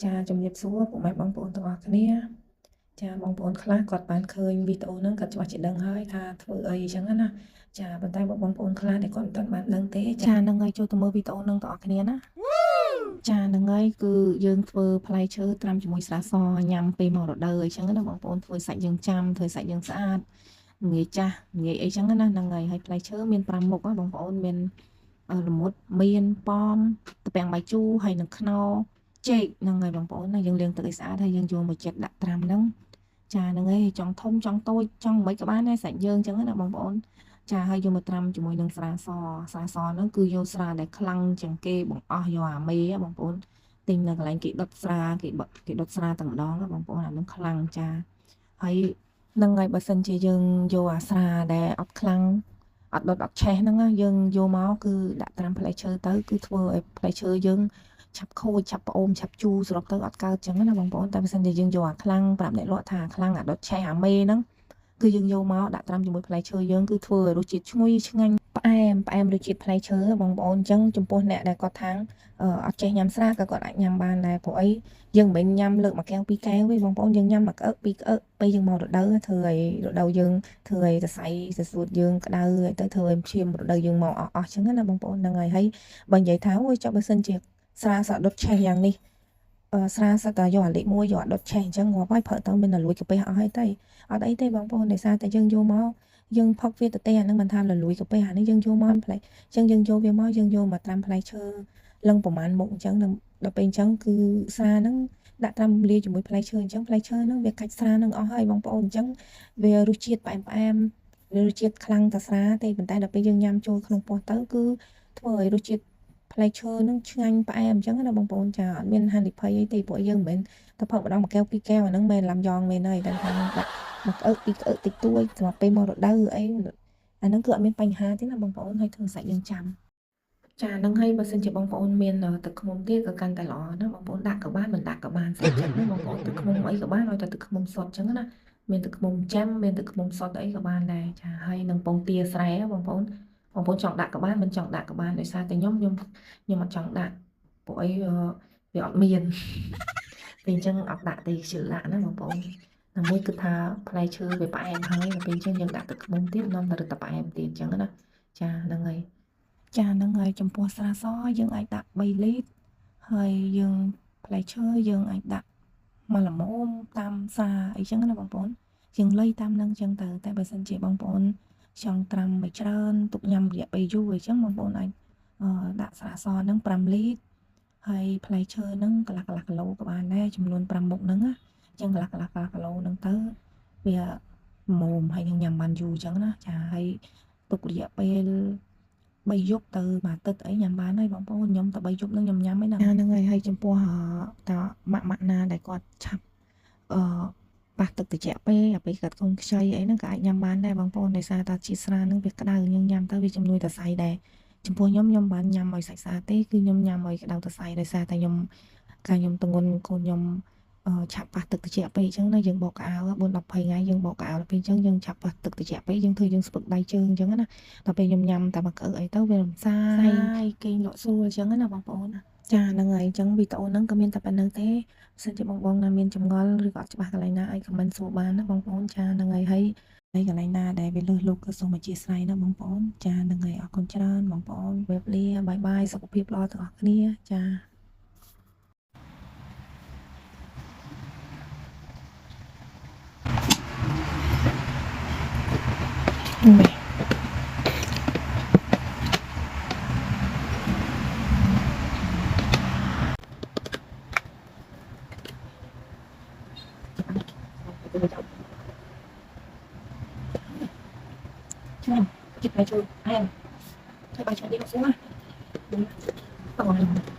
ចាជំរាបសួរពុកម៉ែបងប្អូនទាំងអស់គ្នាចាបងប្អូនខ្លះគាត់បានឃើញវីដេអូហ្នឹងគាត់ច្បាស់ជាដឹងហើយថាធ្វើអីអញ្ចឹងណាចាប៉ុន្តែបងប្អូនខ្លះដែលគាត់មិនទាន់បានដឹងទេចាហ្នឹងហើយចូលទៅមើលវីដេអូហ្នឹងទាំងអស់គ្នាណាចាហ្នឹងហើយគឺយើងធ្វើផ្លែឈើត្រាំជាមួយស្រាសញ៉ាំពេលមករដូវអីចឹងណាបងប្អូនធ្វើសាច់យើងចាំធ្វើសាច់យើងស្អាតងាយចាស់ងាយអីចឹងណាហ្នឹងហើយហើយផ្លែឈើមាន5មុខបងប្អូនមានល្មុតមានប៉មត្រពាំងបាយជូរហើយនឹងខ្នុរចេកហ្នឹងហើយបងប្អូនណាយើងលាងទឹកឲ្យស្អាតហើយយើងយកមកចិតដាក់ត្រាំហ្នឹងចាហ្នឹងហើយចង់ធំចង់តូចចង់មិនក៏បានដែរសាច់យើងចឹងណាបងប្អូនចាហើយយកមកត្រាំជាមួយនឹងស្រាសស្រាសហ្នឹងគឺយកស្រាដែលខ្លាំងជាងគេបង្អស់យកអាមេបងប្អូនទិញនៅកន្លែងគេដុតស្រាគេដុតស្រាតែម្ដងបងប្អូនអាហ្នឹងខ្លាំងចាហើយហ្នឹងហើយបើសិនជាយើងយកអាស្រាដែលអត់ខ្លាំងអត់ដុតអត់ឆេះហ្នឹងយើងយកមកគឺដាក់ត្រាំផ្លែឈើទៅគឺធ្វើឲ្យផ្លែឈើយើងឆាប់ខូចឆាប់ផ្អូមឆាប់ជូរសរុបទៅអត់កើតចឹងណាបងប្អូនតែបើសិនជាយើងយកអាខ្លាំងប្រាប់អ្នកលក់ថាខ្លាំងអាដុតឆេះអាមេហ្នឹងគឺយើងយកមកដាក់ត្រាំជាមួយផ្លែឈើយើងគឺធ្វើឲ្យរសជាតិឈ្ងុយឆ្ងាញ់ផ្អែមផ្អែមរសជាតិផ្លែឈើបងប្អូនអញ្ចឹងចំពោះអ្នកដែលគាត់ថាអត់ចេះញ៉ាំស្រាក៏គាត់អាចញ៉ាំបានដែរព្រោះអីយើងមិនមែនញ៉ាំលើកមួយកែវពីរកែវទេបងប្អូនយើងញ៉ាំមួយក្អឹកពីរក្អឹកពេលយើងមករដូវធ្វើឲ្យរដូវយើងធ្វើឲ្យសរសៃសសួតយើងក្តៅឲ្យទៅធ្វើឲ្យឈាមរដូវយើងមកអស់អស់ចឹងណាបងប្អូនហ្នឹងហើយហើយបើនិយាយថាអូយចុះបើសិនជាស្រាសដុតឆេះយ៉ាងនេះស្រាសតយកអាលេខ1យកអាដុតឆេះអញ្ចឹងងាប់ហើយផឹកទៅមានតែលួចកាពះអស់ហើយទៅអត់អីទេបងប្អូនដោយសារតែយើងយកមកយើងផឹកវាទៅទេអានឹងមិនថាលលួយកាពះអានេះយើងយកមកផ្លែអញ្ចឹងយើងយកវាមកយើងយកមកត្រាំផ្លែឈើលឹងប្រហែលមុខអញ្ចឹងដល់ពេលអញ្ចឹងគឺស្រាហ្នឹងដាក់ត្រាំលាយជាមួយផ្លែឈើអញ្ចឹងផ្លែឈើហ្នឹងវាកាច់ស្រាហ្នឹងអស់ហើយបងប្អូនអញ្ចឹងវារសជាតិផ្អែមផ្អែមរសជាតិខ្លាំងតែស្រាទេប៉ុន្តែដល់ពេលយើងញ៉ាំចូលក្នុងពោះទៅគឺធ្វើឲ្យរសជាតិផ្លែឈើហ្នឹងឆ្ងាញ់ផ្អែមអញ្ចឹងណាបងប្អូនចាអត់មានហានិភ័យអីទេព្រោះយើងមិនមែនតែផឹកម្ដងមួយកែវពីរកែវអាហ្នឹងមិនឡាំយ៉ងមែនហើយតែថាដាក់មួយក្អឹកពីរក្អឹកតិចតួចសម្រាប់ពេលមករដូវអីអាហ្នឹងគឺអត់មានបញ្ហាទេណាបងប្អូនហើយធ្វើសាច់យើងចាំចាហ្នឹងហើយបើសិនជាបងប្អូនមានទឹកឃ្មុំទៀតក៏កាន់តែល្អណាបងប្អូនដាក់ក៏បានមិនដាក់ក៏បានស្អាតចិត្តណាបងប្អូនទឹកឃ្មុំអីក៏បានឲ្យតែទឹកឃ្មុំសុទ្ធអញ្ចឹងណាមានទឹកឃ្មុំចាំមានទឹកឃ្មុំសុទ្ធអីក៏បានដែរចាហើយនឹងពងទាស្រែបងប្អូនបងប្អូនចង់ដាក់ក៏បានមិនចង់ដាក់ក៏បានដោយសារតែខ្ញុំខ្ញុំខ្ញុំអត់ចង់ដាក់ព្រោះអីវាអត់មានពេលអញ្ចឹងអត់ដាក់ទេខ្ជិលដាក់ណាបងប្អូនតែមួយគឺថាផ្លែឈើវាផ្អែមហើយដល់ពេលអញ្ចឹងយើងដាក់ទឹកឃ្មុំទៀតនាំតែរឹតតែផ្អែមទៀតអញ្ចឹងណាចាហ្នឹងហើយចាហ្នឹងហើយចំពោះស្រាសយើងអាចដាក់3លីត្រហើយយើងផ្លែឈើយើងអាចដាក់មួយល្មមតាមស្រាអីចឹងណាបងប្អូនយើងលៃតាមនឹងចឹងទៅតែបើសិនជាបងប្អូនចង់ត្រាំឲ្យច្រើនទុកញ៉ាំរយៈពេលយូរអីចឹងបងប្អូនអាចដាក់ស្រាសហ្នឹង5លីត្រហើយផ្លែឈើហ្នឹងកន្លះកន្លះគីឡូក៏បានដែរចំនួន5មុខហ្នឹងណាអញ្ចឹងកន្លះកន្លះគីឡូហ្នឹងទៅវាមុំហើយនឹងញ៉ាំបានយូរអញ្ចឹងណាចាហើយទុករយៈពេល3យប់ទៅមួយអាទិត្យអីញ៉ាំបានហើយបងប្អូនខ្ញុំទៅ3យប់ហ្នឹងខ្ញុំញ៉ាំហើយណាហ្នឹងហើយហើយចំពោះតាម៉ាក់ម៉ាក់ណាដែលគាត់ឆាប់អឺប៉ះទឹកត្រជាក់ពេកអាពេលគាត់កូនខ្ចីអីហ្នឹងក៏អាចញ៉ាំបានដែរបងប្អូនដោយសារតាជាតិស្រាហ្នឹងវាក្តៅយើងញ៉ាំទៅវាជំនួយតសៃដែរចំពោះខ្ញុំខ្ញុំបានញ៉ាំឲ្យសាច់ស្អាតទេគឺខ្ញុំញ៉ាំឲ្យក្តៅតសៃដោយសារតែខ្ញុំកាលខ្ញុំទងន់កូនខ្ញុំឆាប់ប៉ះទឹកត្រជាក់ពេកអញ្ចឹងណាយើងបកកៅ4 10 20ថ្ងៃយើងបកកៅដល់ពេលអញ្ចឹងយើងឆាប់ប៉ះទឹកត្រជាក់ពេកយើងធ្វើយើងស្ពឹកដៃជើងអញ្ចឹងណាដល់ពេលខ្ញុំញ៉ាំតែមកក្អឹកអីទៅវារំសាយគេងលក់ស្រួលអញ្ចឹងណាបងប្អូនចាហ្នឹងហើយអញ្ចឹងវីដេអូហ្នឹងក៏មានតែប៉ុណ្្នឹងទេបើសិនជាបងបងណាមានចម្ងល់ឬក៏អត់ច្បាស់កន្លែងណាអាច comment សួរបានណាបងប្អូនចាហ្នឹងហើយហើយកន្លែងណាដែលវាលើសលោកក៏សូមអធ្យាស្រ័យណាបងប្អូនចាហ្នឹងហើយអរគុណច្រើនបងប្អូនជម្រាបលាបាយបាយសុខភាពល្អទាំងអស់គ្នាចានេះឆ្ងាញ់ចិត្តផ្លែឈើអែមហើយបាយឆ្ងាញ់នេះស្រួលណាបង